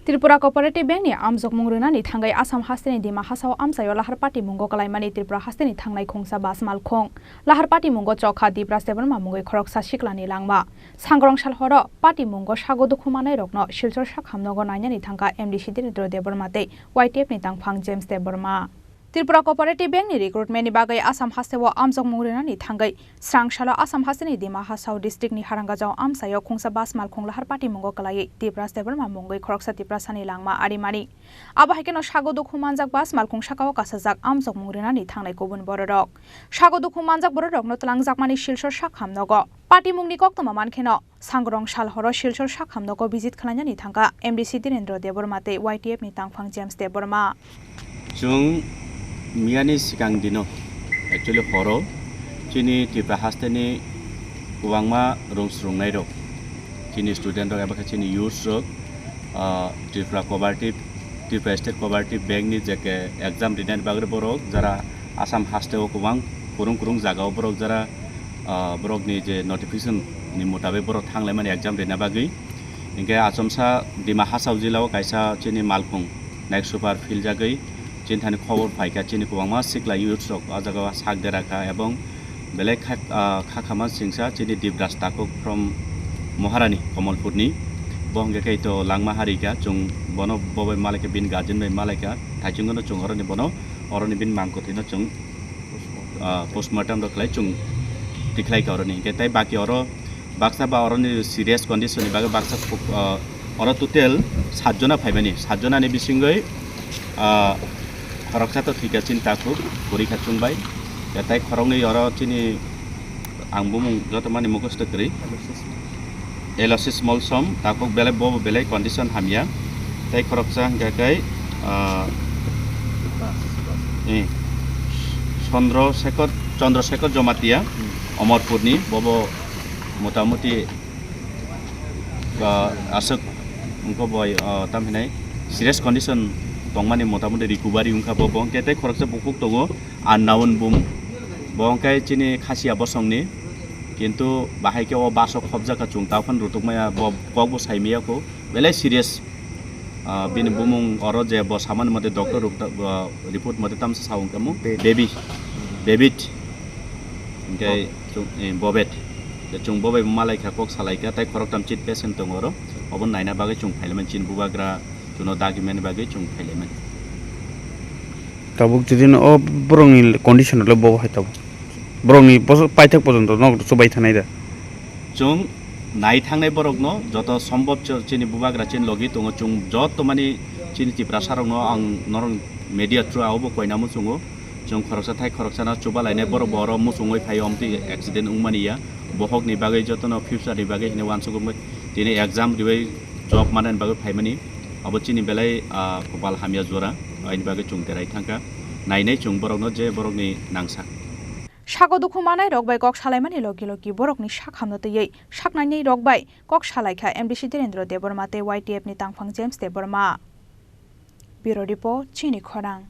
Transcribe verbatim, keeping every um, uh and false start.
Tripura Cooperative Bank ni amjokmung rwnani thangwi Assam hasteni Dima Hasao amchaio lahar patimungo kwlaimani Tripura hasteni thangnai khungsa bus malkhung. Lahar patimungo chokha Dibras Debbarma mungwi khoroksa siklani langma. Sangrong sal horo patimungo sago dukhu manairokno Silchar sak hamnogo nainani thangkha M D C Direndra Debbarma tei Y T F ni tangphang James Debbarma. Tripura Cooperative Bank ni recruitment ni bagwi Assam hasteo amjokmung rwnani thangwi srang salo Assam hasteni Dima Hasao district ni Harangajao amchaio khungsa bus malkhung lahar patimungo kwlaiwi Dibras Debbarma mungwi khoroksa Tiprasani langma arimani. Abo hai kheno sago dukhu manjak bus malkhung sakao kasajak amjokmung rwnani thangnai kubun bororok. Sago dukhu manjak bororokno twlangjakmani Silchar sak hamnogo patimungni koktwma mankheno Sangrong sal horo Silchar sak hamnogo visit khwlainani thangkha M D C Direndra Debbarma tei Y T F ni tangphang James Debbarma. Chwng miyani swkang dino, actually horo, chini Tripura hasteni kwbangma rung swrwngnairok, chini student rok eba khe chini youths rok, ah, Tripura Cooperative, Tripura State Cooperative Bank ni je ke exam rinani bagwi borok jara Assam hasteo kwbang kwrwng kwrwng jagao borok jara, ah, borokni je notification ni mutabik borok thanglaimani exam rina bagwi. Hinkhe achomsa Dima Hasao jilao kaisa chini malkhung Nike Super philjagwi chini thani khobor phaikha, chini kwbangma sikla youths rok o jagao sak derakha ebong belai kha, ah, kha khama singsa chini Dibras Takhuk from Maharani Kamalpurni. Bo hinkhe khe to langma harikha, chwng bono bo bai malaikha, bini guardian bai malaikha, thaichungono chwng oroni bono, oroni bini mangkwthwino chwng, ah, postmortem rok khlai chwng tikhlai ka oroni. Hinkhe tai baki oro baksa ba oroni serious condition ni bagwi baksa, ah, oro total satjona phaimani, satjonani bisingwi, ah, khoroksa to thwikha chini takhuk, pori kha chwngbai. Ya tai khoroknwi oro chini ang bumung joto mani mukhusto kwrwi. Elosis Molsom, takhuk belai bo belai condition hamya. Tai khoroksa hingka kai, ah, eh, Chandra Shekhar, Chandra Shekhar Jamatia, Omorpurni, bobo motamuti, ah, aswk wngkha boi, ah, tam hinai serious condition tongmani motamuti recovery wngkha bo, bo hingke tei khoroksa bukhuk tongo, unknown bum. Bo hingke chini Khasia bosongni, kintu bahai khe o bus o khobjak kha chwng ta phano rutuk maya, bo kok bo sai maya kho, belai serious. Ah, bini bumung oro je bo samani mote doctor rok ta, ah, report mote tamsa sa wngkha mo, Baby. Baby. David. Hingke Bob. Chwng, eh, Bobet. Je chwng bo bai malai kha, kok salai kha, tai khorok tam chit patient tongo oro. Obo naina bagwi chwng phailaimani chini bubagra, chwngno dagimani bagwi chwng phailaimani. Tabuk jodi no o borokni condition le bo hai tabuk. Borokni boso-, paithak pojonto nok chubai thanai da. Chwng nai thangnai borokno joto sombhob ch-, chini bubagra chini logi tongo, chwng joto mani chini Tiprasa rokno ang norok media through abo koina muchungo. Chwng khoroksa thai khoroksano chuba lainai borok bo oro muchungwi phaio, omtwi accident wngmani ya. Bohokni bagwi jotono future ni bagwi hwnwi uansukgwi tini exam ribai job manani bagwi phaimani. Abo chini belai, ah, kopal hamya jora, aini bagwi chwng derai thangkha. Nainai chwng borokno je borokni nangsa. Sago dukhu manai rok bai kok salaimani logi logi borokni sak hamno twiwi sak nainai rok bai kok salaikha M D C Direndra Debbarma tei Y T F ni tangphang James Debbarma. Bureau Report, Chini Khorang.